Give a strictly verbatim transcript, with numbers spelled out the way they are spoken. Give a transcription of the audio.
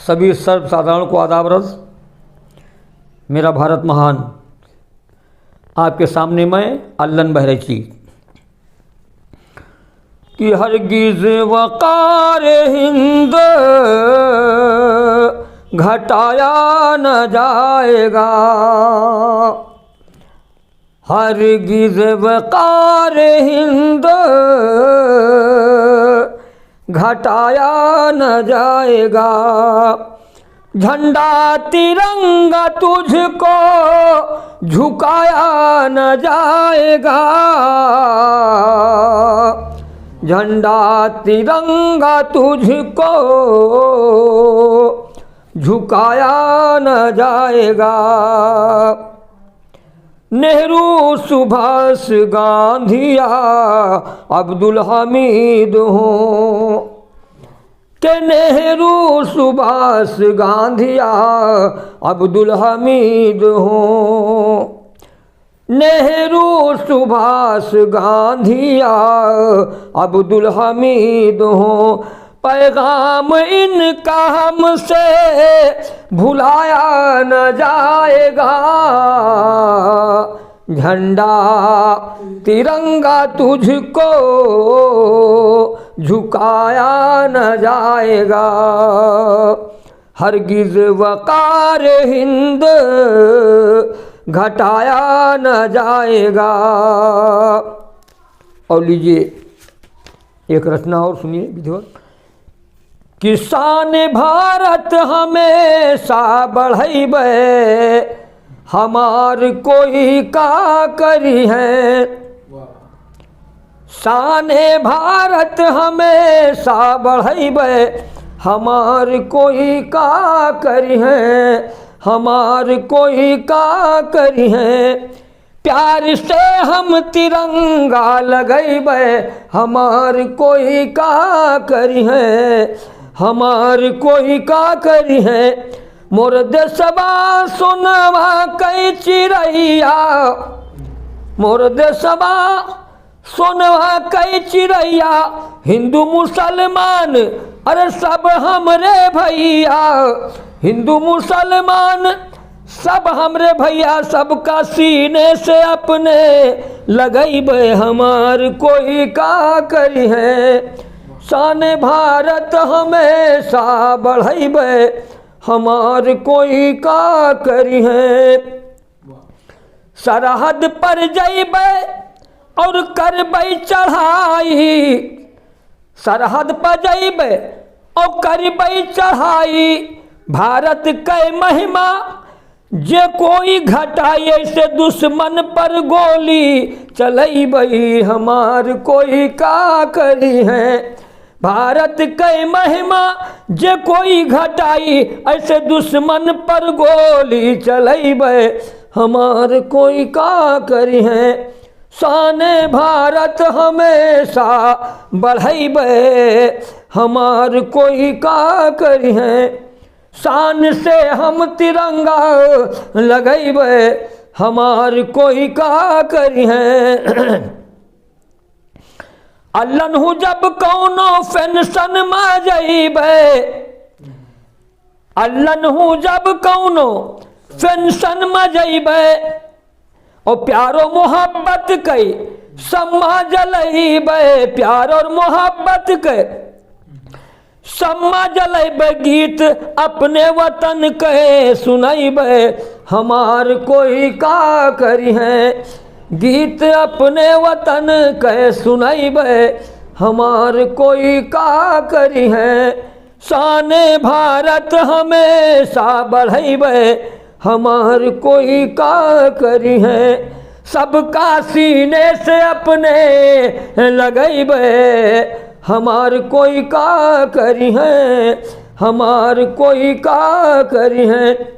सभी सर्वसाधारण को आदाब अर्ज। मेरा भारत महान, आपके सामने मैं अल्लन बहरैची। कि हरगिज वकार हिंद घटाया न जाएगा, हरगिज वकार हिंद घटाया न जाएगा। झंडा तिरंगा तुझको झुकाया न जाएगा, झंडा तिरंगा तुझको झुकाया न जाएगा। नेहरू, सुभाष, गांधी या अब्दुल हमीद हों, के नेहरू, सुभाष, गांधी या अब्दुल हमीद हों, नेहरू, सुभाष, गांधी या अब्दुल हमीद हों, पैगाम इनका हमसे भुलाया न जाएगा। झंडा तिरंगा तुझको झुकाया न जाएगा, हरगिज वकार हिंद घटाया न जाएगा। और लीजिए, एक रचना और सुनिए विद्वान। कि शान भारत हमेशा बढ़ैबे, हमार कोई का करिहैं। शान भारत हमेशा बढ़ैबे, हमार कोई का करिहैं, हमार कोई का करिहैं। प्यार से हम तिरंगा लगैबे, हमार कोई का करिहैं, हमार कोई का करिहैं। मोर देशवा सोनवा कै चिरैया, मोर देशवा सोनवा कै चिरैया, हिंदू मुसलमान, अरे सब हमरे भैया, हिंदू मुसलमान, सब हमरे भैया, सबका सीने से अपने लगैबे, हमार कोई का करिहैं। शान भारत हमेशा बढ़ैबे, हमार कोई का करिहैं। सरहद पर जइबे और करबे चढ़ाई, सरहद पर जइबे और करबे चढ़ाई। भारत कै महिमा जे कोई घटाई, ऐसे दुश्मन पर गोली चलैबे, हमार कोई का करिहैं। भारत कै महिमा जे कोई घटाई, ऐसे दुश्मन पर गोली चलैबे, हमार कोई का करिहैं। शान भारत हमेशा बढ़ैबे, हमार कोई का करिहैं। शान से हम तिरंगा लगैबे, हमार कोई का करिहैं। अल्लन हूँ जब कौनो पेंशन मा जइबे, अल्लन हूँ जब कौनो पेंशन मा जइबे, और प्यारो मोहब्बत कै सम्मा जलइबे, प्यार और मोहब्बत कै सम्मा जलइबे, गीत अपने वतन कै सुनइबे, हमार कोई का करिहैं। गीत अपने वतन कै सुनइबे, हमार कोई का करिहैं। शान भारत हमेशा बढ़इबे, हमार कोई का करिहैं। सबका सीने से अपने लगइबे, हमार कोई का करिहैं, हमार कोई का करिहैं।